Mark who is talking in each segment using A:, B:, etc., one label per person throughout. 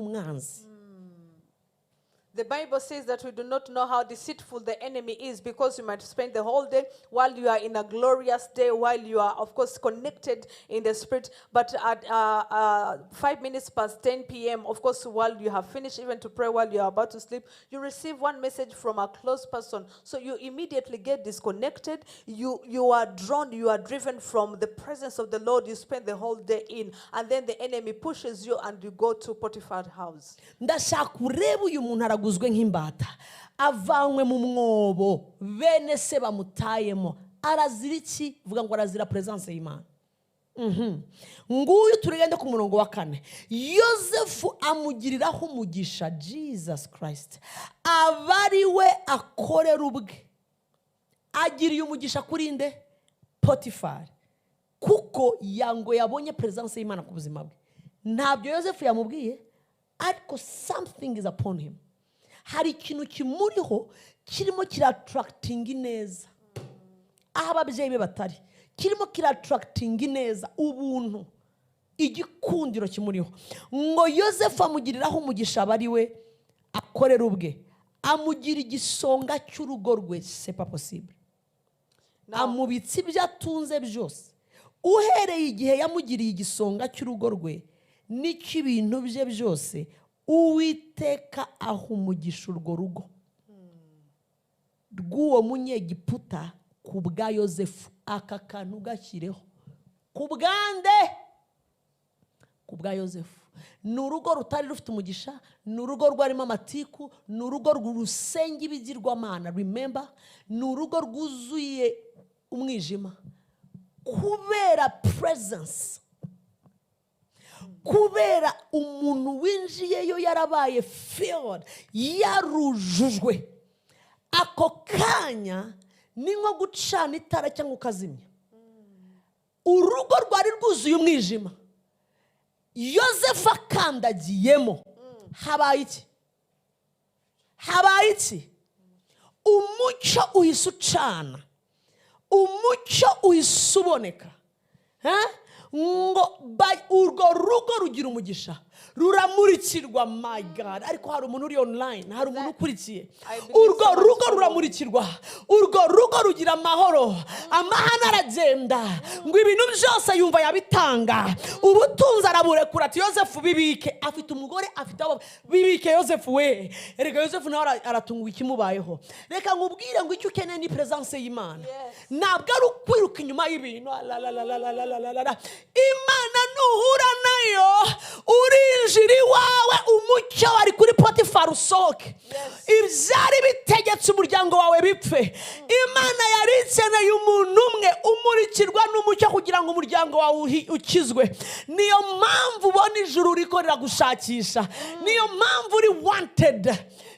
A: Umwanzi.
B: The Bible says that we do not know how deceitful the enemy is, because you might spend the whole day while you are in a glorious day, while you are, of course, connected in the spirit. But at 10:05 p.m., of course, while you have finished even to pray, while you are about to sleep, you receive one message from a close person. So you immediately get disconnected. You are drawn, you are driven from the presence of the Lord you spend the whole day in. And then the enemy pushes you and you go to Potiphar's house.
A: Ndashaka urebe uyu muntu araguzwe nk'imbata, avanywe mu mwobo bene se bamutayemo. Arazira iki? Vuga ngo arazira presence y'Imana. Nguyu turigende ku murongo wa kane. Yosefu amugiriraho umugisha, Jesus Christ, aba ari we akorera ubwe. Agiriye umugisha kuri nde? Potifari, kuko yango yabonye presence y'Imana ku buzima bwe. Ntabyo Yosefu yamubwiye, ariko something is upon him. Hari ikintu kimuriho kirimo kira-attractinga ineza aho ababyeyi be batari, kirimo kira-attractinga ineza, ubuntu, igikundiro kimuriho. Ngo Yosefu amugiriraho umugisha, aba ari we akorera ubwe, amugira igisonga cy'urugo rwe. C'est pas possible.
B: Now,
A: amubitsa ibyo atunze byose. Uhereye igihe yamugiriye igisonga cy'urugo rwe n'icy'ibintu bye byose, Uwiteka aha umugisha urwo rugo rw'uwo Munyegiputa ku bwa Yosefu. Aka kantu gashyireho: ku bwande? Ku bwa Yosefu. Ni urugo rutari rufite umugisha, ni urugo rwarimo amatiku, ni urugo rusenga ibigirwamana, remember, ni urugo rwuzuye umwijima. Kubera presence, kubera umuntu winjiyeyo yarabaye filled, yarujujwe, ako kanya ni nko gucana itara cyangwa ukazimya. Urugo rwari rwuzuye umwijima, Yosefu akandagiyemo, habaye iki? Habaye iki? Umucyo uhise ucana, umucyo uhise uboneka. Eh? Ngo urwo rugo rugira umugisha, ruramurikirwa. My God, ariko hari umuntu uri online, hari umuntu ukurikiye.
B: I believe
A: Urwo
B: someone
A: rugo
B: is following.
A: ruramurikirwa, urwo rugo rugira amahoro, amahane aragenda. Ngo ibintu byose yumva yabitanga, ubutunzi araburekura, ati: "Yosefu, bibike." Afite umugore, afite abo, bibike Yosefu we. Reka, Yosefu nawe aratunguwe ikimubayeho. Reka nkubwire ngo icyo ukeneye ni presence y'Imana. Ntabwo ari ukwiruka inyuma y'ibintu. Alalalalalalalala. Imana nuhura nayo, urinjira iwawe, umucyo wari kuri Potifari usohoke, ibyari bitegetse umuryango wawe bipfe. Imana yari ikeneye umuntu umwe umurikirwa n'umucyo kugira ngo umuryango wawe ukizwe. Niyo mpamvu ubona ijuru riko riragushakisha, niyo mpamvu uri wanted,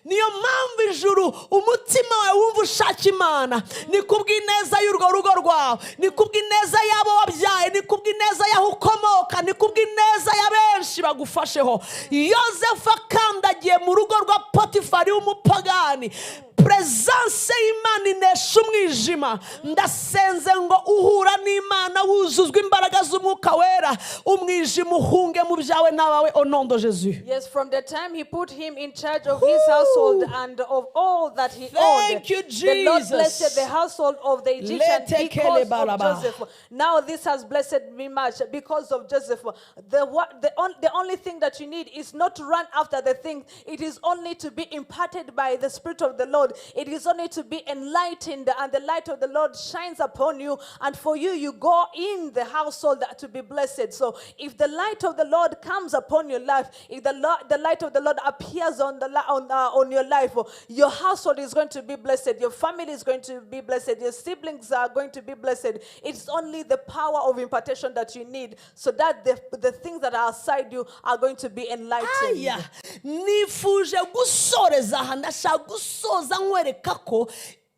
A: niyo mpamvu ijuru umutima wawe wumva ushaka Imana. Ni kubw'ineza y'urwo rugo rwawe, ni kubw'ineza y'abo wabyaye, ni kubw'ineza y'aho ukomoka, ni kubw'ineza ya benshi bagufasheho. Yosefu akandagiye mu rugo rwa Potifari w'umupagani, presence y'Imana inesha umwijima. Ndasenze ngo uhura n'Imana, wuzuzwa imbaraga z'Umwuka Wera, umwijima uhunge mu byawe n'abawe, au nom de Jésus.
B: Yes, from the time he put him in charge of his household and of all that he
A: Thank
B: owned,
A: you,
B: the Lord
A: Jesus.
B: Blessed the household of the Egyptian
A: Letekele
B: because of
A: balaba.
B: Joseph. Now this has blessed me much because of Joseph. The only thing that you need is not to run after the things. It is only to be imparted by the Spirit of the Lord. It is only to be enlightened, and the light of the Lord shines upon you. And for you, you go in the household to be blessed. So if the light of the Lord comes upon your life, if the light of the Lord appears on the li- on your life, your household is going to be blessed. Your family is going to be blessed. Your siblings are going to be blessed. It's only the power of impartation that you need, so that the things that are outside you are going to be enlightened.
A: Aya, nifuje gusoreza aha. Ndashaka gusoza nkwereka ko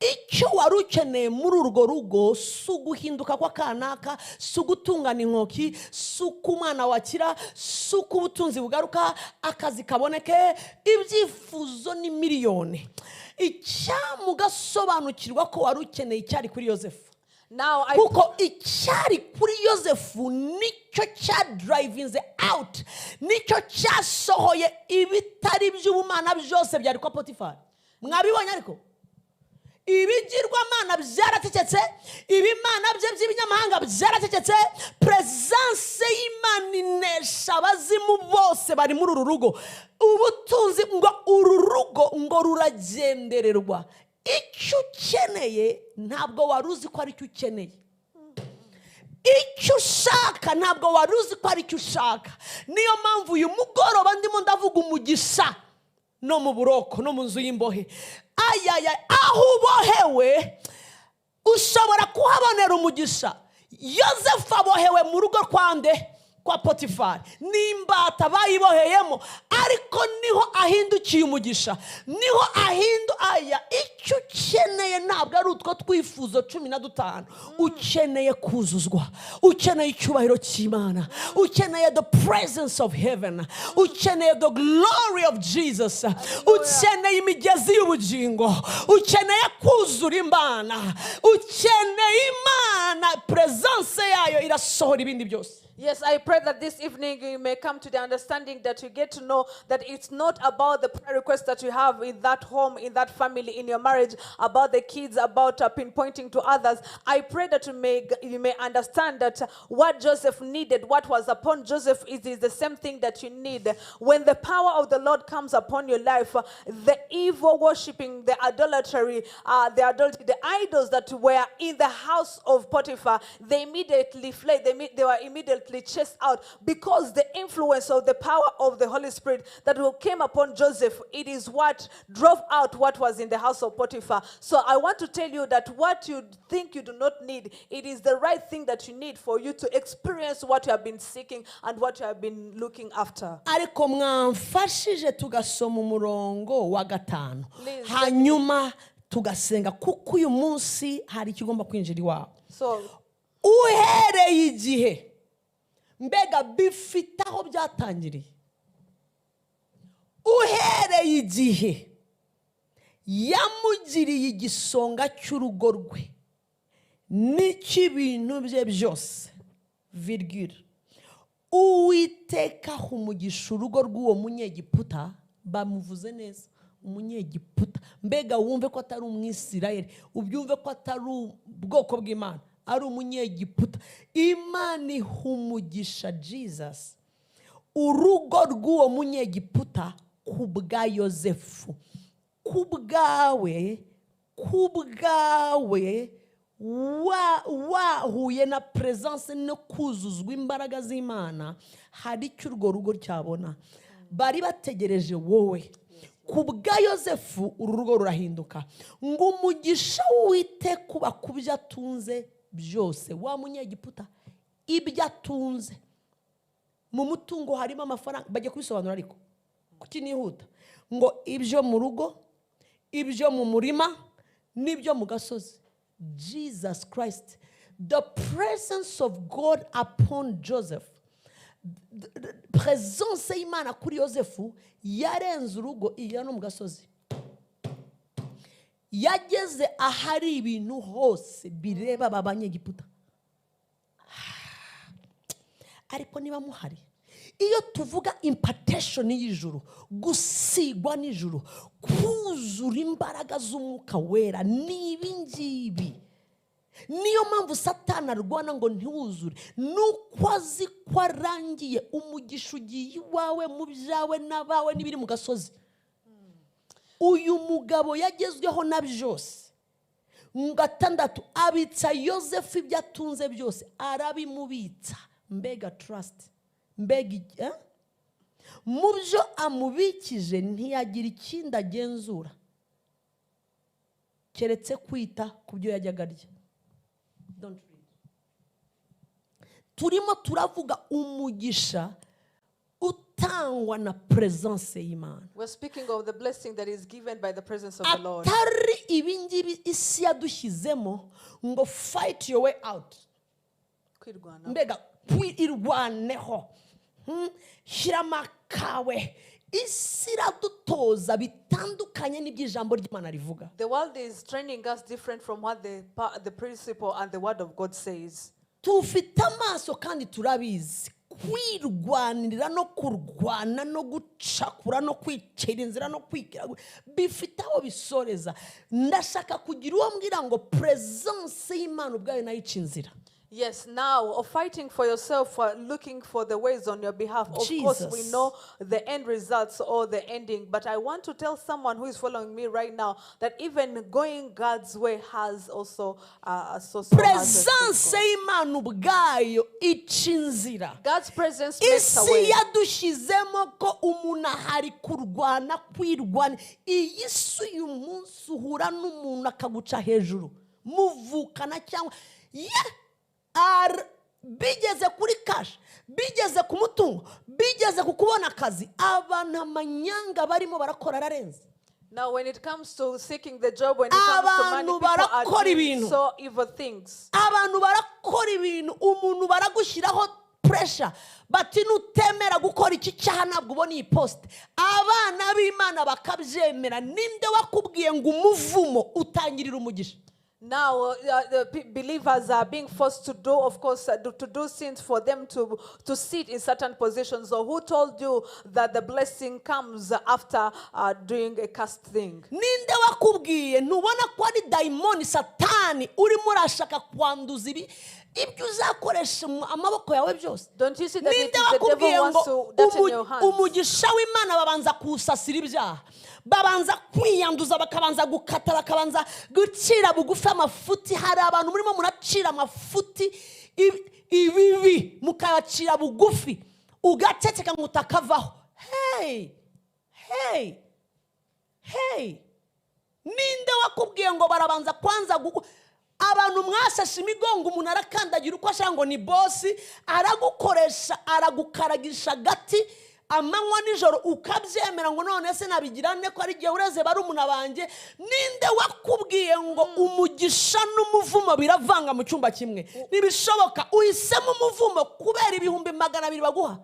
A: icyo wari ukeneye muri urwo rugo si uguhinduka kw'akanaka, si ugutungana intoki, si uko umwana wakira, si uko ubutunzi bugaruka, akazi kaboneke. Ibyifuzo ni miliyoni. Icyamugasobanukirwa ko wari ukeneye icyari kuri Yosefu.
B: Now I
A: Kuko icyari kuri Yosefu nicyo cyadrivinze out, nicyo cyasohoye ibitari by'ubumana byose byari kwa Potifari. Mwabibonye? Ariko ibigirwamana byaracecetse, ibimana bye by'ibinyamahanga byaracecetse. Presence y'Imana inesha abazimu bose bari muri uru rugo. Ubutunzi, ngo uru rugo ngo ruragendererwa. Icyo ukeneye ntabwo wari uzi ko aricyo ukeneye. Icyo ushaka ntabwo wari uzi ko aricyo ushaka. Niyo mpamvu uyu mugoroba ndimo ndavuga umugisha no mu buroko, no mu nzu y'imbohe. Ayaya, aho ubohewe ushobora kuhabonera umugisha. Yosefu abohewe mu rugo kwa nde? Kwa Potifari. N'imbata bayiboheyemo, ariko niho ahindukiye umugisha, niho ahindu aya. Icyo ukeneye ntabwo ari utwo twifuzo 15. Ukeneye kuzuzwa, ukeneye icyubahiro cy'Imana, ukeneye the presence of heaven, ukeneye the glory of Jesus, ukeneye imigezi y'ubugingo, ukeneye kuzura Imana, ukeneye Imana. Presence yayo irasohora ibindi byose.
B: Yes, I pray that this evening you may come to the understanding that you get to know that it's not about the prayer request that you have in that home, in that family, in your marriage, about the kids, about pinpointing to others. I pray that you may understand that what Joseph needed, what was upon Joseph, is the same thing that you need. When the power of the Lord comes upon your life, the evil worshiping, the idolatry, the idols that were in the house of Potiphar, they immediately fled. They were immediately chased out because the influence of the power of the Holy Spirit that will came upon Joseph, it is what drove out what was in the house of Potiphar. So I want to tell you that what you think you do not need, it is the right thing that you need for you to experience what you have been seeking and what you have been looking after.
A: Ariko mwamfashije tugasoma umurongo wa 5,
B: Please.
A: hanyuma tugasenga, kuko uyu munsi hari ikigomba kwinjira iwawe.
B: So
A: Uhereye igihe, mbega bifite aho byatangiriye, uhereye igihe yamugiriye igisonga cy'urugo rwe n'icy'ibintu bye byose, virgule, Uwiteka aha umugisha urugo rw'uwo Munyegiputa. Bamuvuze neza, Umunyegiputa. Mbega wumve ko atari Umwisirayeli, ubyumve ko atari ubwoko bw'Imana, ari Umunyegiputa. Imana iha umugisha, Jesus, urugo rw'uwo Munyegiputa ku bwa Yosefu. Ku bwawe, ku bwawe, wahuye na presence no kuzuzwa imbaraga z'Imana, hari icyo urwo rugo cyabona. Bari bategereje wowe. Ku bwa Yosefu uru rugo rurahinduka. Ngo umugisha w'Uwiteka uba ku byo atunze byose. Wa Munyegiputa, ibyo atunze, mu mutungo harimo amafaranga. Bajya kubisobanura, ariko kuki nihuta? Ngo ibyo mu rugo, ibyo mu murima n'ibyo mu gasozi. Jesus Christ, the presence of God upon Joseph, presence y'Imana kuri Yosefu yarenze urugo, igera no mu gasozi. Yageze ahari ibintu hose bireba aba Banyegiputa. Ariko niba muhari, iyo tuvuga impartation y'ijuru, gusigwa n'ijuru, kuzura imbaraga z'Umwuka Wera, ni ibi ngibi. Niyo mpamvu Satani arwana ngo ntiwuzure, nuko azi ko arangiye. Umugisha ugiye iwawe, mu byawe n'abawe n'ibiri mu gasozi. Uyu mugabo yagezweho na byose. 6, abitsa Yosefu ibyo atunze byose, arabimubitsa. Mbega trust, mbega eh? Mu byo amubikije ntiyagira ikindi agenzura keretse kwita ku byo yajyaga arya. Don't read. Turimo turavuga umugisha utangwa na presence y'Imana.
B: We're speaking of the blessing that is given by the presence of the Lord.
A: Atari ibingibi isi yadushyizemo ngo fight your way out.
B: Kwirwanaho.
A: Mbega irwaneho. Shyiramo akawe. Isi iradutoza bitandukanye n'iby'ijambo ry'Imana rivuga.
B: The world is training us different from what the principle and the word of God says.
A: Tufite amaso kandi turabizi kwirwanirira no kurwana no gucakura no kwicira inzira no kwikira bifite aho bisoreza. Ndashaka kugira uwo mbwira ngo presence y'Imana ubwayo nayo ica inzira.
B: Yes, now, of fighting for yourself, looking for the ways on your behalf. Of course, we
A: Jesus.
B: Know the end results or the ending. But I want to tell someone who is following me right now that even going God's way has also a source.
A: Presence y'Imana ubwayo ica inzira.
B: God's presence makes a
A: Isi
B: way.
A: Yadushyizemo ko umuntu ahari kurwana kwirwana. Iyi si uyu munsi uhura n'umuntu akaguca hejuru muvukana cyangwa ye bigeze kuri cash, bigeze ku mutungo, bigeze ku kubona akazi, abantu amanyanga barimo barakora ararenze.
B: Now, when it comes to seeking the job, when it comes to money,
A: Abantu
B: people are
A: barakora
B: doing
A: ibintu.
B: So evil things.
A: Abantu barakora ibintu, umuntu baragushyiraho pressure bati nutemera gukora iki cyaha ntabwo ubona iyi poste. Abana b'Imana bakabyemera. Ninde wakubwiye ngo umuvumo utangirira umugisha?
B: Now, the believers are being forced to do, of course, to do sins for them to sit in certain positions. So, who told you that the blessing comes after doing a cursed thing?
A: Ninde wakubwiye? Ntubona ko ari dayimoni satani urimo urashaka kwanduza ibi ibyo uzakoresha mu amaboko yawe byose?
B: Don't you see that it
A: Ninde
B: is the devil
A: wakubwiye
B: wants
A: ngo
B: to dirty your hands?
A: Umugisha w'Imana babanza kuwusasira ibyaha, babanza kwiyanduza, bakabanza gukata, bakabanza gucira bugufi amafuti? Hari abantu murimo muracira amafuti ibibi mukayacira bugufi ugaceceka ngo utakavaho. Hey, hey, hey, ninde wakubwiye ngo barabanza kwanza abantu mwashashe imigongo, umuntu arakandagira uko ashaka ngo ni boss, aragukoresha, aragukaragisha agati amanywa nijoro ukabyemera ngo none se nabigira nte ko ari igihe ureze barumuna banjye? Ninde wakubwiye ngo umugisha n'umuvumo biravanga mu cyumba kimwe? Ntibishoboka. Uhisemo umuvumo kubera 200,000 baguha.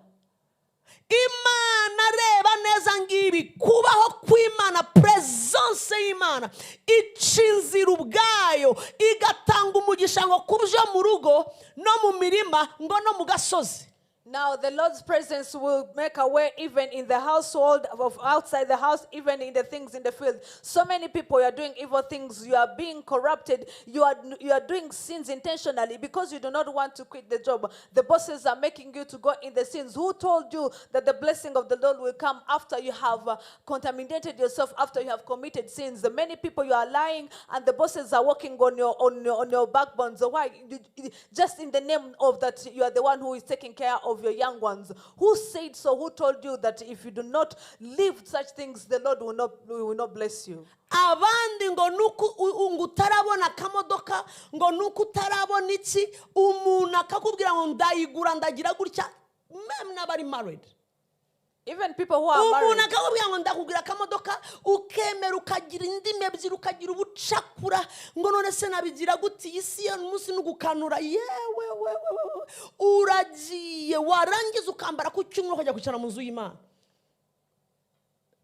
A: Imana reba neza ngibi kubaho kw'Imana, presence y'Imana ica inzira ubwayo igatanga umugisha ngo ku byo mu rugo no mu mirima ngo no mu gasozi.
B: Now, the Lord's presence will make a way even in the household, of outside the house, even in the things in the field. So many people, you are doing evil things, you are being corrupted, you are doing sins intentionally because you do not want to quit the job. The bosses are making you to go in the sins. Who told you that the blessing of the Lord will come after you have contaminated yourself, after you have committed sins? The many people, you are lying, and the bosses are walking on your backbones. So why? Just in the name of that, you are the one who is taking care of your young ones. Who said so? Who told you that if you do not leave such things, the Lord will not bless you?
A: Abandi ngo nuko ngo utarabona akamodoka, ngo nuko utarabona iki, umuntu akakubwira ngo ndayigura ndagira gutya, même n'abari married.
B: Even people who are
A: Umuntu
B: married.
A: Akakubwira ngo ndakugura akamodoka, ukemera ukagira indimi ebyiri ukagira ubucakura ngo none se nabigira gute iyi si yo umunsi n'ugukanura yewe wewe wewe uragiye warangiza ukambara ku cyumweru ukajya kwicara mu nzu y'Imana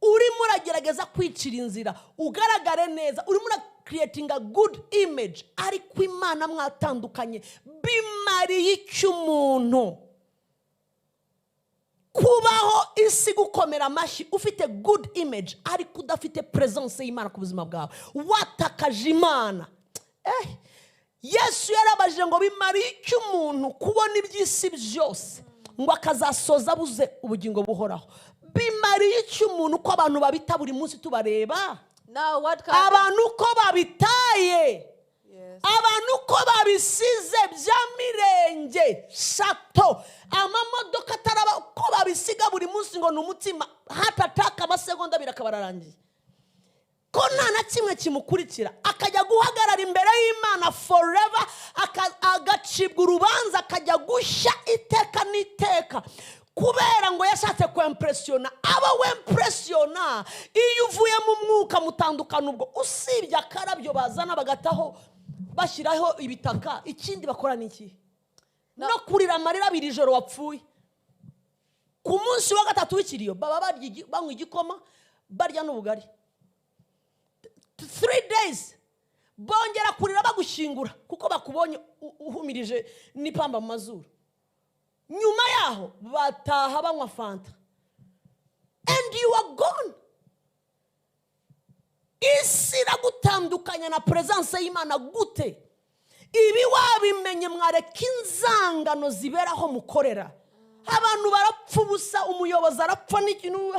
A: urimo uragerageza kwicira inzira ugaragare neza, urimo uracreatinga good image, ariko Imana mwatandukanye. Bimariye icyo umuntu kubaho isi gukomera amashyi ufite good image ariko udafite presence y'Imana ku buzima bwawe, watakaje Imana? Yesu yarabajije ngo bimariye icyo umuntu kubona iby'isi byose ngo akazasoza abuze ubugingo buhoraho? Bimariye icyo umuntu ko abantu babita buri munsi tubareba?
B: Now, what can
A: Abantu uko babitaye, abantu uko babisize bya mirenge shato amamodoka ataraba uko babisiga buri munsi ngo ni umutima hatataka amasegonda abiri akaba ararangiye ko nta na kimwe kimukurikira, akajya guhagarara imbere y'Imana forever, agacibwa urubanza akajya gushya iteka n'iteka kubera ngo yashatse kwimpressiona aba wimpressiona. Iyo uvuye mu mwuka mutandukana ubwo usibye akarabyo bazana bagataho bashyiraho ibitaka, ikindi bakora ni iki? No kurira amarira abiri ijoro wapfuye. Ku munsi wa gatatu w'ikiriyo baba banywa igikoma, barya n'ubugari. 3 days bongera kurira bagushyingura kuko bakubonye uhumirije n'ipamba mu mazuru. Nyuma yaho bataha banywa Fanta and you are gone. Isi iragutandukanya na presence y'Imana gute? Ibi wabimenye, mwareka inzangano ziberaho mukorera. Abantu barapfa ubusa, umuyobozi arapfa n'ikintu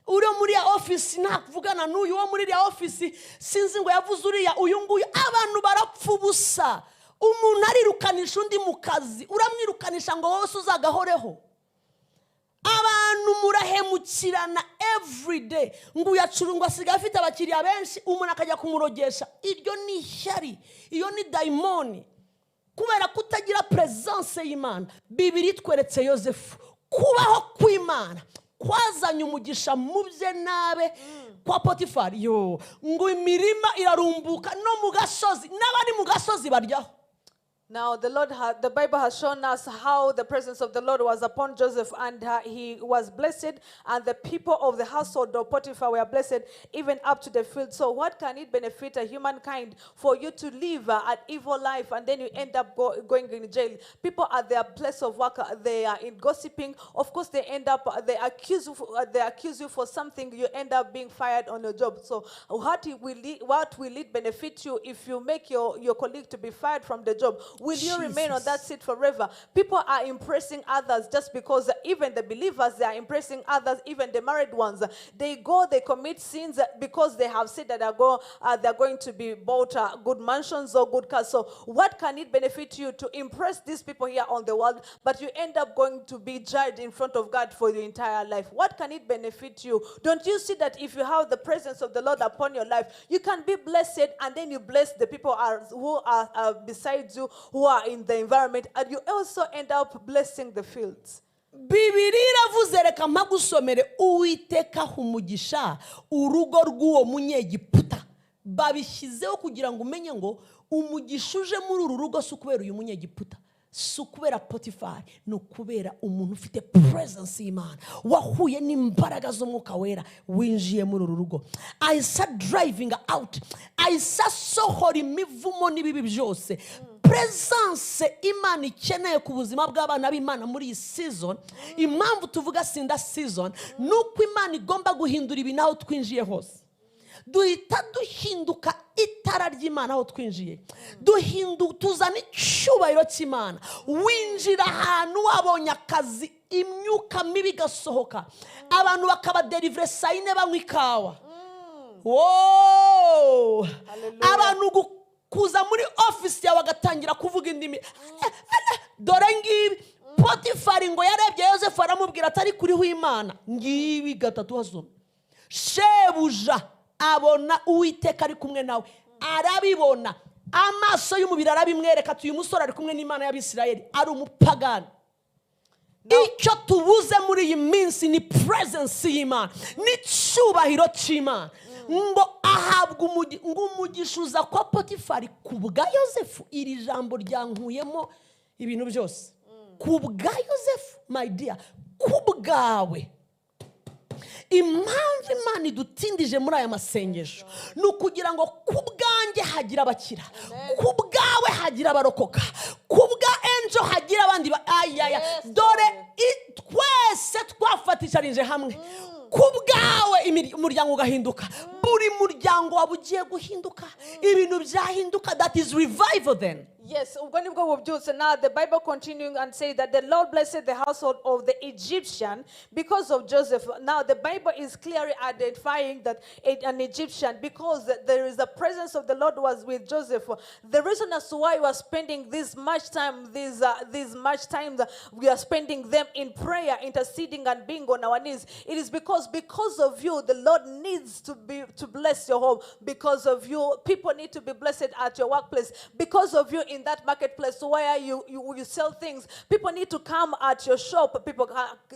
A: uri muri ya ofisi ntakuvugana n'uyu wo muri iriya ofisi, sinzi ngo yavuze uriya, uyu nguyu. Abantu barapfa ubusa. Umuntu arirukanisha undi mu kazi, uramwirukanisha ngo wowe uzagahoreho. Abantu murahemukirana everyday, ngo uyacuru ngo asigaye afite abakiriya benshi, umuntu akajya kumurogesha. Iryo ni ishyari, iyo ni dayimoni, kubera kutagira presence y'Imana. Bibiri tweretse Yosefu kubaho kw'Imana kwazanye umugisha mu bye nabe kwa Potifari, yo ngo imirima irarumbuka no mu gasozi, n'abari mu gasozi baryaho.
B: Now, the Bible has shown us how the presence of the Lord was upon Joseph, and he was blessed, and the people of the household of Potiphar were blessed, even up to the field. So, what can it benefit a humankind for you to live an evil life and then you end up going in jail? People at their place of work, they are in gossiping. Of course, they end up, they accuse you for something. You end up being fired on your job. So, what will it benefit you if you make your colleague to be fired from the job? Will you remain on that
A: Jesus.
B: Seat forever? People are impressing others just because even the believers, they are impressing others, even the married ones. They go, they commit sins because they have said that they're going to be bought good mansions or good cars. So what can it benefit you to impress these people here on the world, but you end up going to be judged in front of God for your entire life? What can it benefit you? Don't you see that if you have the presence of the Lord upon your life, you can be blessed, and then you bless the people who are beside you, who are in the environment, and you also end up blessing the fields?
A: Bibiri iravuze, reka mpagusomere: Uwiteka aha umugisha urugo rw'uwo Munyegiputa. Babishyizeho kugira ngo umenye ngo umugisha uje muri uru rugo si ukubera uyu Munyegiputa, si ukubera Potifari, ni ukubera umuntu ufite presence y'Imana, wahuye n'imbaraga z'Umwuka Wera, winjiye muri uru rugo, ahise driving out, ahise asohora imivumo n'ibibi byose. Presence Imana ikeneye ku buzima bw'abana b'Imana muri iyi season, impamvu tuvuga sinda season, ni uko Imana igomba guhindura ibintu aho twinjiye hose. Duhita duhinduka itara ry'Imana aho twinjiye, tuzana icyubahiro cy'Imana. Winjira ahantu wabonye akazi, imyuka mibi igasohoka, abantu bakaba delivered saa yine banywa ikawa. Wow!
B: Hallelujah.
A: Abantu kuza muri ofisi yawe agatangira kuvuga indimi. Dore ngibi, Potifari ngo yarebye Yosefu aramubwira atari kuriho Imana. Ngibi gatatu hasoma: shebuja abona Uwiteka ari kumwe nawe. Arabibona, amaso y'umubiri arabimwereka ati uyu musore ari kumwe n'Imana y'Abisirayeli, ari umupagani. Icyo tubuze muri iyi minsi ni presence y'Imana n'icyubahiro cy'Imana. Ngo ahabwa ngo umugisha uza kwa Potifari ku bwa Yosefu. Iri jambo ryankuyemo ibintu byose. Ku bwa Yosefu, my dear, ku bwawe. Impamvu Imana idutindije muri aya masengesho ni ukugira ngo ku bwanjye hagira abakira, ku bwawe hagira abarokoka, ku bwa Enjo hagira abandi ayaya.
B: Yes,
A: dore
B: Lord.
A: Twese twafatishanije hamwe, ku bwawe umuryango ugahinduka, buri muryango waba ugiye guhinduka, ibintu byahinduka. That is revival then.
B: Yes, ubwo nibwo bubyutse. Now the Bible continuing and say that the Lord blessed the household of the Egyptian because of Joseph. Now the Bible is clearly identifying that an Egyptian, because there is the presence of the Lord was with Joseph. The reason as to why we are spending this much time, this much time that we are spending them in prayer, interceding and being on our knees, it is because of you, the Lord needs to bless your home. Because of you, people need to be blessed at your workplace. Because of you, in that marketplace where you sell things. People need to come at your shop. People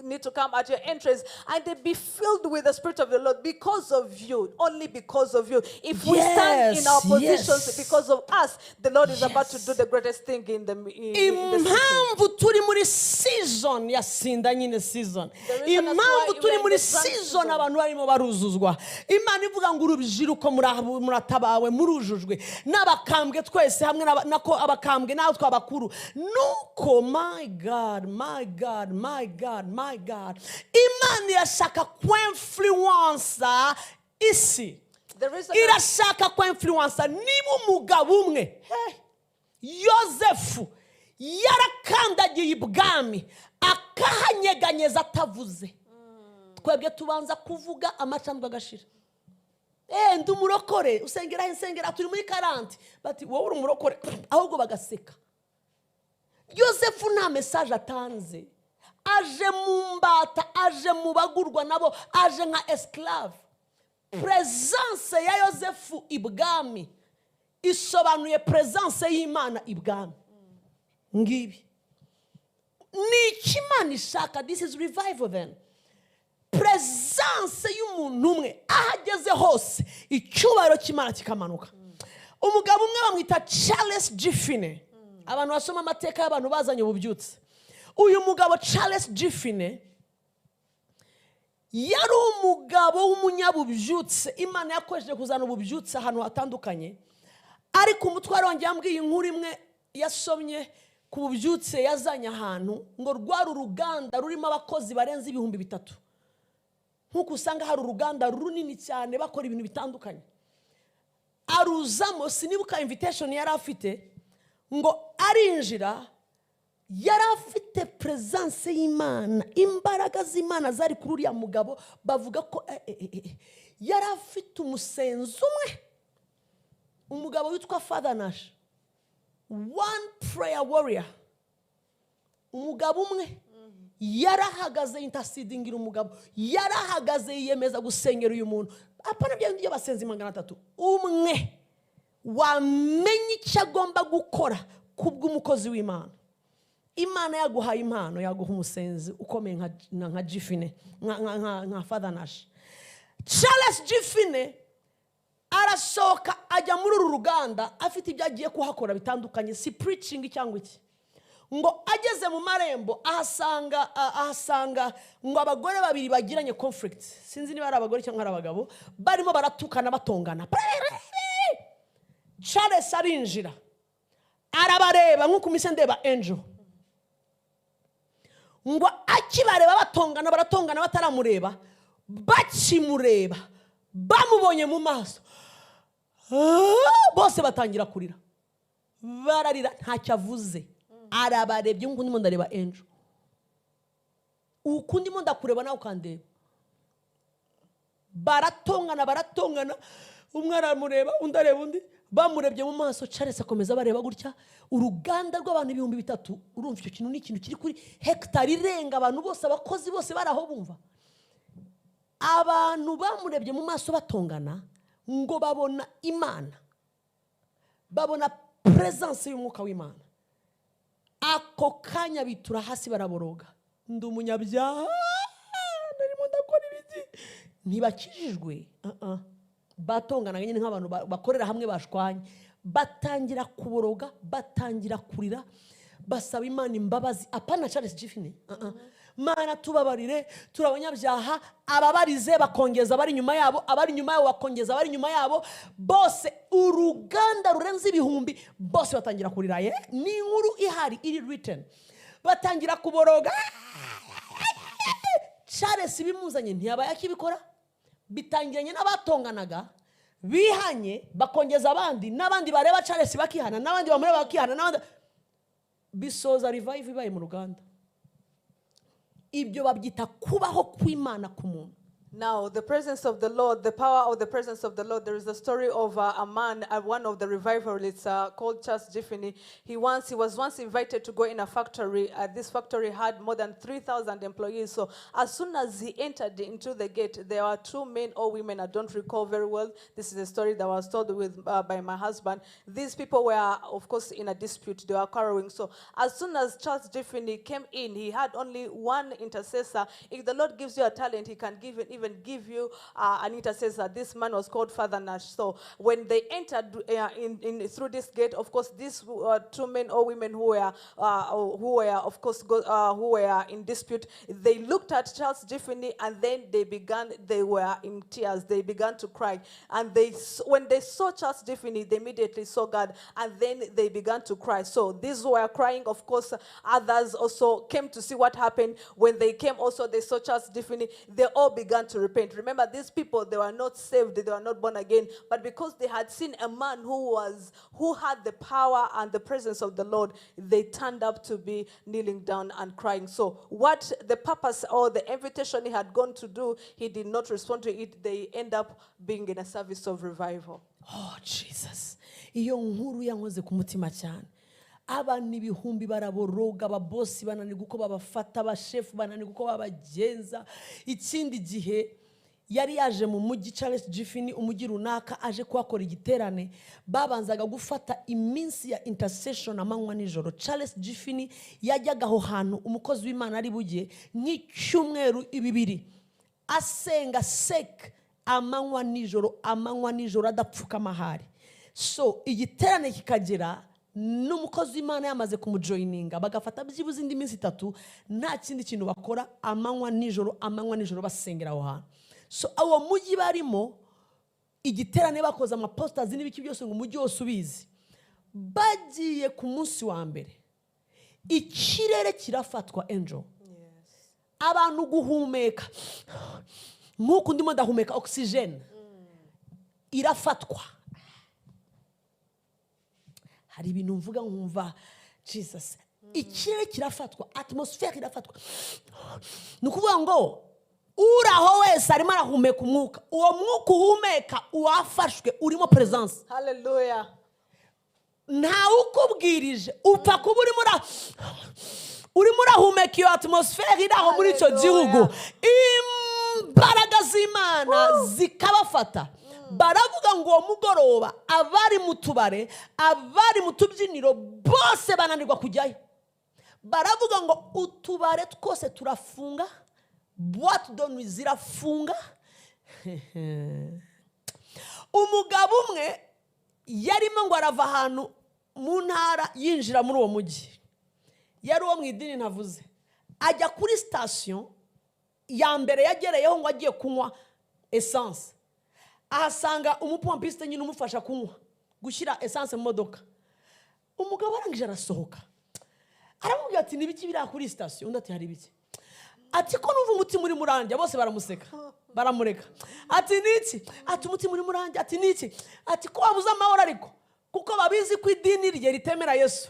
B: need to come at your entrance, and they be filled with the Spirit of the Lord because of you, only because of you. If we stand in our positions because of us, the Lord is about to do the greatest thing in the city.
A: Impamvu turi muri season ya sinda nyine, season
B: The reason that's
A: impamvu
B: why
A: turi
B: we are in
A: muri
B: the drunk
A: season,
B: season.
A: Abantu barimo baruzuzwa. Imana ivuga ngo urubyiruko muratabawe, murujujwe n'abakambwe twese hamwe nako abakambwe natwe abakuru. Nuko, my God, my God, my God, my God, Imana irashaka kwinfluensa isi.
B: The reason
A: Irashaka kwinfluensa. Niba umugabo umwe, hey, Yosefu yarakandagiye ibwami akahanyeganyeza atavuze, twebwe tubanza kuvuga amacandwe agashira. Ndi umurokore. Usengera he? Nsengera turi muri 40. Bati wowe uri umurokore, ahubwo bagaseka. Yosefu nta message atanze, aje mu mbata, aje mu bagurwa nabo, aje nka esclave. Presence ya Yosefu ibwami isobanuye presence y'Imana ibwami. Ngibi ni icyo Imana ishaka. This is revival. Then presence y'umuntu umwe, aho ageze hose icyubahiro cy'Imana kikamanuka. Umugabo umwe bamwita Charles G. Finney. Abantu basoma amateka y'abantu bazanye ububyutse, uyu mugabo Charles G. Finney yari umugabo w'umunyabubyutse Imana yakoresheje kuzana ububyutse ahantu hatandukanye. Ariko umutwaro wanjye yambwiye inkuru imwe yasomye ku bubyutse yazanye ahantu, ngo rwari uruganda rurimo abakozi barenze 3000, nk'uko usanga hari uruganda runini cyane bakora ibintu bitandukanye. Aruzamo, sinibuka invitation yari afite, ngo arinjira, yari afite presence y'Imana, imbaraga z'Imana zari kuri uriya mugabo. Bavuga ko yari afite umusenzi umwe, umugabo witwa Father Nash, one prayer warrior. Umugabo umwe yarahagaze intercedingira, umugabo yarahagaze yiyemeza gusengera uyu muntu. Apana bya bindi by'abasenzi 300, umwe wamenya icyo agomba gukora kubw'umukozi w'Imana. Imana yaguhaye impano, yaguha umusenzi ukomeye nka G. Finney, nka Father Nash. Charles G. Finney arasohoka ajya muri uru ruganda afite ibyo agiye kuhakora bitandukanye, si preaching cyangwa iki. Ngo ageze mu marembo ahasanga ngo abagore babiri bagiranye conflict, sinzi niba ari abagore cyangwa ari abagabo, barimo baratukana, batongana. Charles arinjira, arabareba nk'uko umise ndeba Angel. Ngo akibareba batongana, baratongana bataramureba, bakimureba, bamubonye mu maso, bose batangira kurira, bararira. Ntacyo avuze, arabarebye nk'uko ndimo ndareba Angel, uku ndimo ndakureba nawe ukandeba. Baratongana, baratongana, umwe aramureba, undi areba undi. Bamurebye mu maso, Charles akomeza bareba gutya. Uruganda rw'abantu 3000, urumva icyo kintu ni ikintu kiri kuri hegitari irenga, abantu bose, abakozi bose bari aho bumva. Abantu bamurebye mu maso batongana, ngo babona Imana, babona presence y'umwuka w'Imana. Ako kanya bitura hasi, baraboroga: "Ndi umunyabyaha, narimo ndakora ibiki?" Ntibakijijwe. Batonganaga nyine nk'abantu bakorera hamwe bashwanye, batangira kuboroga, batangira kurira, basaba Imana imbabazi. Apana Charles G. Finney. "Mana, tubabarire, turi abanyabyaha." Ababarize bakongeza abari inyuma yabo, abari inyuma yabo bakongeza abari inyuma yabo, bose, uruganda rurenze ibihumbi, bose batangira kurira. Ye, ni inkuru ihari iri written. Batangira kuboroga. Charles bimuzanye ntiyabaye akibikora. Bitangiranye n'abatonganaga bihanye, bakongeza abandi, n'abandi bareba Charles bakihana, n'abandi bamureba bakihana, n'abandi. Bisoza revival ibaye mu ruganda. Ibyo babyita kubaho kw'Imana ku muntu.
B: Now, the presence of the Lord, the power of the presence of the Lord. There is a story of a man, one of the revivalists called Charles Giffany. He was once invited to go in a factory. This factory had more than 3,000 employees. So as soon as he entered into the gate, there were two men or women, I don't recall very well. This is a story that was told by my husband. These people were, of course, in a dispute. They were quarreling. So as soon as Charles Giffany came in, he had only one intercessor. If the Lord gives you a talent, he can give it, even give you an intercessor. This man was called Father Nash. So when they entered in through this gate, of course, these two men or women who were of course who were in dispute, they looked at Charles Giffany and then they began. They were in tears. They began to cry, and when they saw Charles Giffany, they immediately saw God, and then they began to cry. So these were crying. Of course, others also came to see what happened. When they came, also they saw Charles Giffany. They all began to repent. Remember, these people, they were not saved, they were not born again, but because they had seen a man who had the power and the presence of the Lord, they turned up to be kneeling down and crying. So what the purpose or the invitation he had gone to do, he did not respond to it. They end up being in a service of revival.
A: Oh Jesus, iyo nkuru yankoze ku mutima cyane. Abantu ibihumbi baraboroga, ababosi bananirwa uko babafata, abashefu bananirwa uko babagenza. Ikindi gihe yari yaje mu mujyi, Charles Giffany, umujyi runaka aje kuhakora igiterane, babanzaga gufata iminsi ya intercession amanywa nijoro. Charles Giffany yajyaga aho hantu umukozi w'Imana ari bujye nk'icyumweru 2 asenga sek amanywa nijoro, amanywa nijoro, adapfukama ahari. So igiterane kikagera n'umukozi w'Imana yamaze kumujoyininga, bagafata byibuze indi minsi 3 nta kindi kintu bakora, amanywa nijoro, amanywa nijoro, basengera aho hantu. So uwo mujyi barimo igiterane, bakoze amapositazi n'ibiki byose ngo umujyi wose ubizi. Bagiye ku munsi wa mbere, ikirere kirafatwa, Angel. Abantu guhumeka nk'uku ndimo ndahumeka, oxygen irafatwa. Hari ibintu mvuga nkumva Jesus. Ikirere kirafatwa, atmosphere irafatwa. Ni ukuvuga ngo uri aho wese arimo arahumeka umwuka, uwo mwuka uhumeka wafashwe, urimo presence.
B: Hallelujah.
A: Ntawe ukubwirije, upfa kuba urimo urahumeka iyo atmosphere iri aho muri icyo
B: Hallelujah.
A: gihugu, imbaraga z'Imana zikabafata. Baravuga ngo uwo mugoroba abari mu tubare, abari mu tubyiniro bose bananirwa kujyayo. Baravuga ngo utubare twose turafunga, boîte de nuit zirafunga. Umugabo umwe yarimo ngo arava ahantu mu ntara yinjira muri uwo mujyi, yari uwo mu idini ntavuze, ajya kuri sitasiyo ya mbere yagereyeho ngo agiye kunywa essence, ahasanga umupompiste nyine umufasha kunywa, gushyira essence mu modoka. Umugabo arangije arasohoka, aramubwira ati: "N'ibiki biri aha kuri sitasiyo?" Undi ati: "Hari ibiki?" Ati: "Ko numva umutima urimo urandya?" Bose baramuseka, baramureka. Ati: "Niki?" Ati: "Umutima urimo urandya." Ati: "Niki?" Ati: "Ko wabuze amahoro?" Ariko kuko babizi ko idini rye ritemera Yesu.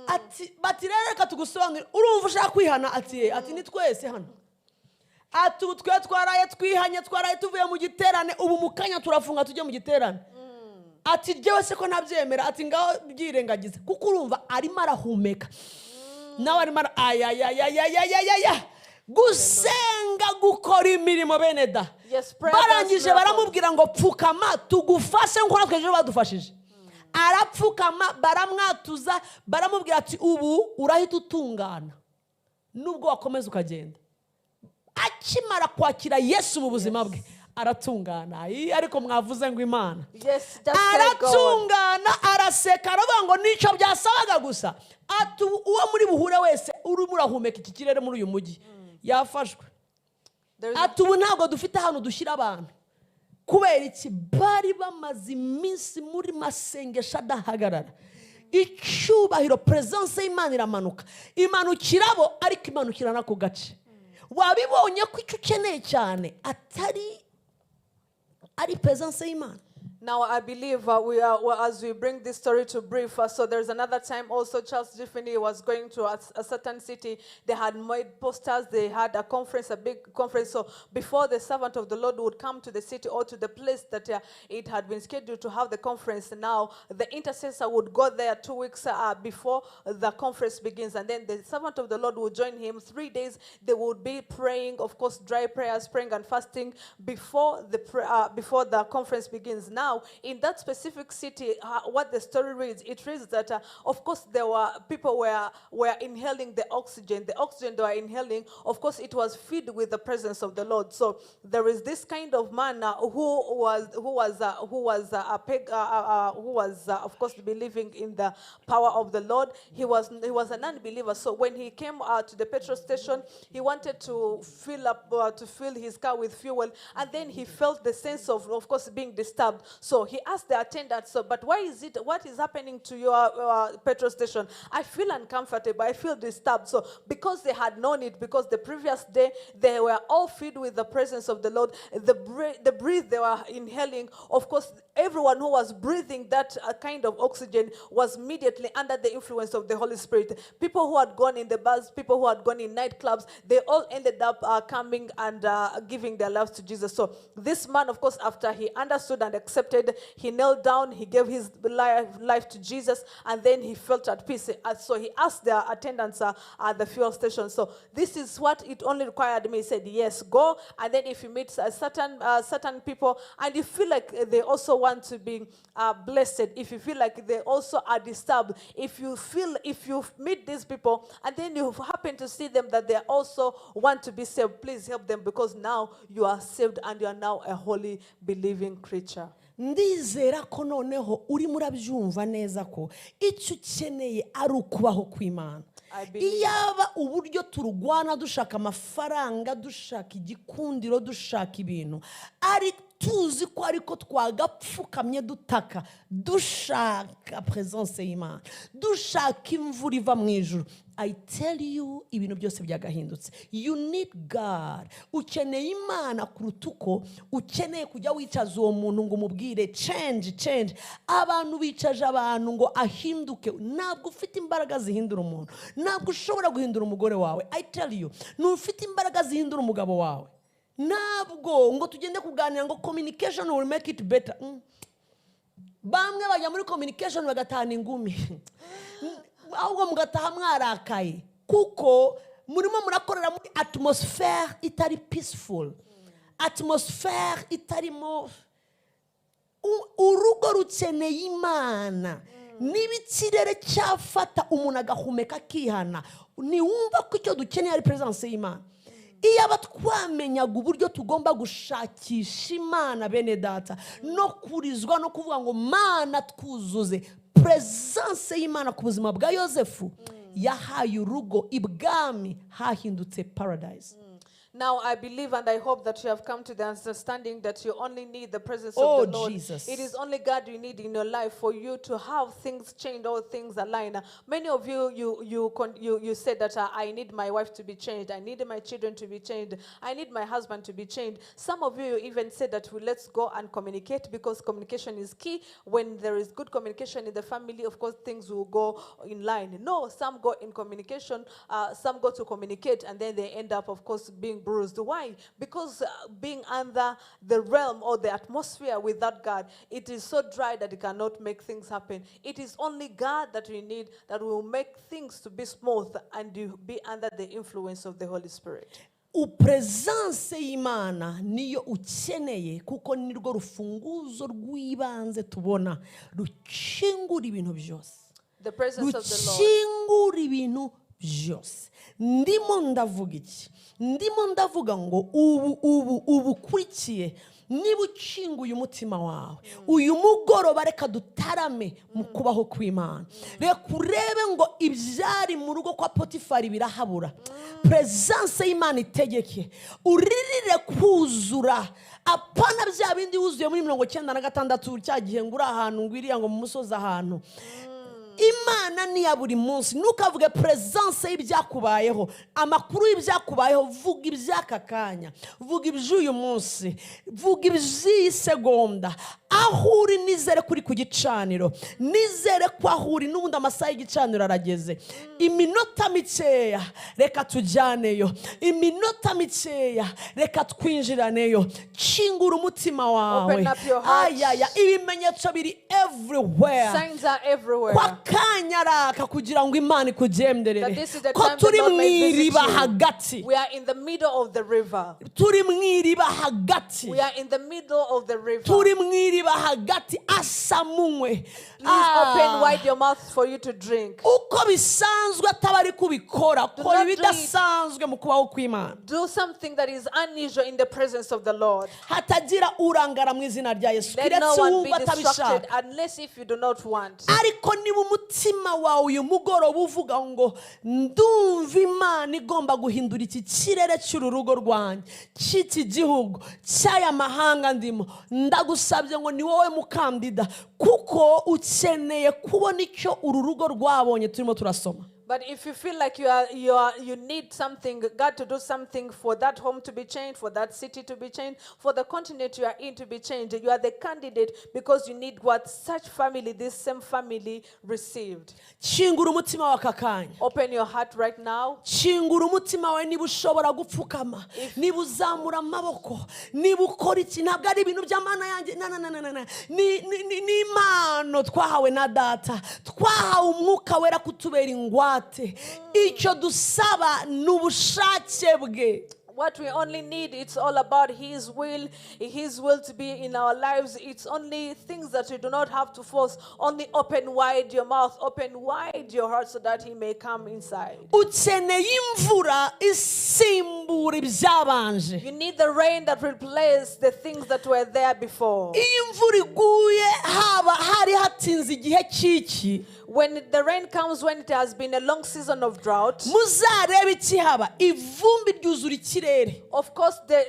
A: Ati bati: "Rero reka tugusobanurire, urumva ushaka kwihana?" Ati: "Ye." Ati: "Ni twese hano." Ati: "Ubu twe twaraye twihanye, twaraye tuvuye mu giterane, ubu mu kanya turafunga tujye mu giterane." Ati: "Jyewe se ko ntabyemera?" Ati: "Ngaho byirengagize," kuko urumva arimo arahumeka nawe arimo ayayayayayayaya. Gusenga gukora imirimo, bene da.
B: Yes, prayer does
A: Barangije
B: miracles.
A: baramubwira ngo: "Pfukama tugufashe nk'uko natwe ejo badufashije." Arapfukama, baramwatuza, baramubwira ati: "Ubu urahita utungana nubwo wakomeza ukagenda." Akimara kwakira Yesu mu buzima bwe aratungana. Ayi, ariko mwavuze ngo Imana.
B: Yes, just say God.
A: Aratungana, araseka, aravuga ngo nicyo byasabaga gusa. Ati: "Ubu uwo muri buhure wese urimo urahumeka iki kirere muri uyu mujyi yafashwe."
B: There is
A: Ati: "Ubu ntabwo dufite ahantu dushyira abantu." Kubera iki? Bari bamaze iminsi muri masengesho adahagarara. Icyubahiro, presence y'Imana iramanuka, imanukira abo, ariko imanukira n'ako gace. Wabibonye ko icyo ukeneye cyane atari ari presence y'Imana.
B: Now, I believe we are, well, as we bring this story to brief, so there's another time also Charles G. Finney was going to a certain city. They had made posters, they had a conference, a big conference. So before the servant of the Lord would come to the city or to the place that it had been scheduled to have the conference, now the intercessor would go there 2 weeks before the conference begins. And then the servant of the Lord would join him. 3 days they would be praying, of course, dry prayers, praying and fasting before the conference begins. Now, in that specific city, what the story reads, it reads that, of course, there were people were inhaling the oxygen. The oxygen they were inhaling, of course, it was filled with the presence of the Lord. So there is this kind of man who was a peg, who was of course, believing in the power of the Lord. He was an unbeliever. So when he came to the petrol station, he wanted to fill his car with fuel, and then he felt the sense of course, being disturbed. So he asked the attendant, "So, but why is it? What is happening to your petrol station? I feel uncomfortable. I feel disturbed." So because they had known it, because the previous day they were all filled with the presence of the Lord, the breath they were inhaling, of course, everyone who was breathing that kind of oxygen was immediately under the influence of the Holy Spirit. People who had gone in the bars, people who had gone in nightclubs, they all ended up coming and giving their lives to Jesus. So this man, of course, after he understood and accepted, he knelt down, he gave his life to Jesus, and then he felt at peace. So he asked the attendants at the fuel station, "So this is what it only required me?" He said, "Yes, go." And then if you meet certain people and you feel like they also want to be blessed, if you feel like they also are disturbed, if you meet these people and then you happen to see them that they also want to be saved, please help them, because now you are saved and you are now a holy believing creature.
A: Ndizera ko noneho urimo urabyumva neza ko icyo ukeneye ari ukubaho kw'Imana.
B: I believe.
A: Iyaba uburyo turwana dushaka amafaranga, dushaka igikundiro, dushaka ibintu, ari tuzi ko ariko twagapfukamye dutaka dushaka presence y'Imana, dushaka imvura iva mu ijuru, I tell you, ibintu byose byagahindutse. You need God. Ukeneye Imana kuruta uko ukeneye kujya wicaza uwo muntu ngo umubwire change, change. Abantu bicaje abantu ngo ahinduke. Ntabwo ufite imbaraga zihindura umuntu. Ntabwo ushobora guhindura umugore wawe. I tell you, ntufite imbaraga zihindura umugabo wawe. Ntabwo ngo tugende kuganira ngo communication will make it better. Bamwe bajya muri communication bagatahana ingumi, ahubwo mugataha mwarakaye kuko murimo murakorera muri atmosphere itari peaceful, atmosphere itarimo urugo rukeneye Imana. Niba ikirere cyafata umuntu agahumeka akihana, ntiwumva ko icyo dukeneye ari presence y'Imana? Iyaba twamenyaga uburyo tugomba gushakisha Imana, bene data, no kurizwa no kuvuga ngo "Mana, twuzuze." Presence y'Imana ku buzima bwa Yosefu yahaye urugo ibwami hahindutse paradise.
B: Now, I believe and I hope that you have come to the understanding that you only need the presence
A: Oh,
B: of the Lord.
A: Jesus.
B: It is only God you need in your life for you to have things changed or things align. Many of you, you said that "I need my wife to be changed. I need my children to be changed. I need my husband to be changed." Some of you even said that, "Well, let's go and communicate, because communication is key. When there is good communication in the family, of course, things will go in line." No, some go in communication, some go to communicate, and then they end up, of course, being bruised. Why? Because being under the realm or the atmosphere without God, it is so dry that it cannot make things happen. It is only God that we need that will make things to be smooth and you be under the influence of the Holy Spirit.
A: Presence y'Imana niyo ukeneye kuko nirwo rufunguzo rw'ibanze tubona rukingura ibintu byose.
B: The presence of the Lord.
A: Rukingura ibintu byose. Ndimo ndavuga iki? Ndimo ndavuga ngo ubu ubu ubu ukurikiye, niba ukinguye umutima wawe uyu mugoroba, reka dutarame mu kubaho kw'Imana. Reka urebe ngo ibyari mu rugo kwa Potifari birahabura. Presence y'Imana itegeke, uririre kuzura, apana bya bindi wuzuye muri 96, cya gihe ngo uri ahantu ngo iriya ngo mu musozi ahantu. Imana ni iya buri munsi. Ntukavuge presence y'ibyakubayeho, amakuru y'ibyakubayeho. Vuga iby'aka kanya, vuga iby'uyu munsi, vuga iby'iyi segonda. Aho uri, nizere ko uri ku gicaniro, nizere ko aho uri n'ubundi amasaha y'igicaniro arageze. Iminota mikeya, reka tujyaneyo. Iminota mikeya, reka twinjiraneyo. Kingura umutima wawe.
B: Open up your heart.
A: Ayaya, ibimenyetso biri everywhere.
B: Signs are everywhere.
A: Kwa kanya raka kugira ngo Imana ikugenderere.
B: That this is the
A: Ko
B: time the
A: turi
B: Lord
A: mu
B: may visit
A: iriba
B: you.
A: Hagati.
B: We are in the middle of the river.
A: Turi mu iriba hagati.
B: We are in the middle of the river.
A: Turi mu iriba hagati, asamunywe.
B: Please open wide your mouth for you to drink.
A: Uko bisanzwe ataba ari kubikora, kora
B: Not do it.
A: Ibidasanzwe mu kubaho kw'Imana.
B: Do something that is unusual in the presence of the Lord.
A: Hatagira urangara mu izina rya Yesu,
B: Let no
A: keretse
B: one be
A: wumva
B: distracted
A: atabishaka.
B: Unless if you do not want.
A: Ariko niba umutima wawe uyu mugoroba uvuga ngo ndumva Imana igomba guhindura iki kirere cy'uru rugo rwanjye, cy'iki gihugu, cy'aya mahanga ndimo, ndagusabye ngo ni wowe mukandida, kuko ukeneye kubona icyo uru rugo rwabonye turimo turasoma.
B: But if you feel like you need something, God to do something for that home to be changed, for that city to be changed, for the continent you are in to be changed, you are the candidate because you need what such family, this same family received.
A: Kingura umutima wawe aka kanya.
B: Open your heart right now.
A: Kingura umutima wawe. Niba ushobora gupfukama, niba uzamura amaboko, niba ukora iki, ntabwo ari ibintu by'amana yanjye, na na na na na na. Ni impano twahawe na Data. Twahawe Umwuka Wera kutubera ingwate. Icyo dusaba ni ubushake bwe.
B: What we only need, it's all about His will to be in our lives. It's only things that you do not have to force. Only open wide your mouth, open wide your heart so that He may come inside.
A: Ukeneye imvura isimbura ibyabanje.
B: You need the rain that replaces the things that were there before.
A: Iyo imvura iguye haba hari hatinze igihe cy'iki,
B: When the rain comes, when it has been a long season of drought,
A: muzarebe ikihaba, ivumbi ryuzura ikirere.
B: Of course, the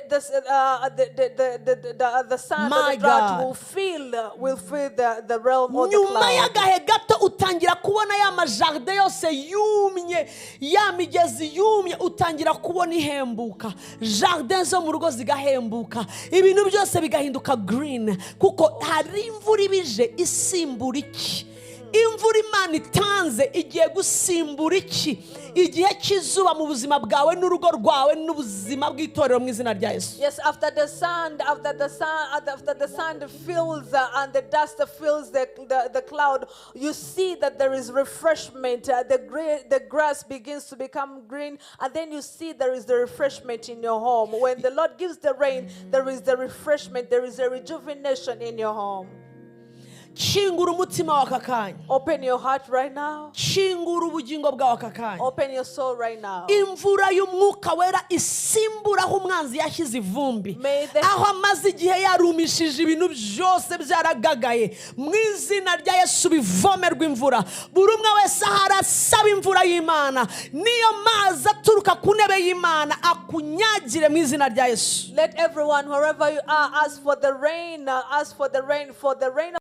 B: sand or
A: My
B: the drought
A: God.
B: will fill the realm or the
A: Nyuma
B: cloud.
A: Y'agahe gato utangira kubona ya majardin yose yumye, ya migezi yumye, utangira kubona ihembuka, jardin zo mu rugo zigahembuka, ibintu byose bigahinduka green, kuko hari imvura ibije isimbura iki. Imvura Imana itanze igiye gusimbura iki, igihe cy'izuba mu buzima bwawe n'urugo rwawe n'ubuzima bw'itorero mu izina rya Yesu.
B: Yes, after the sand fills and the dust fills the cloud, you see that there is refreshment. The grass begins to become green, and then you see there is the refreshment in your home. When the Lord gives the rain, there is the refreshment, there is a rejuvenation in your home.
A: Kingura umutima wawe aka kanya.
B: Open your heart right now.
A: Kingura ubugingo bwawe aka kanya.
B: Open your soul right now.
A: Imvura y'Umwuka Wera isimbura aho umwanzi yashyize ivumbi, aho amaze igihe yarumishije ibintu byose byaragagaye, mu izina rya Yesu bivomerwa imvura. Buri umwe wese aho arasaba imvura y'Imana, niyo mazi aturuka ku ntebe y'Imana akunyagire mu izina rya Yesu.
B: Let everyone, wherever you are, ask for the rain, ask for the rain, for the rain.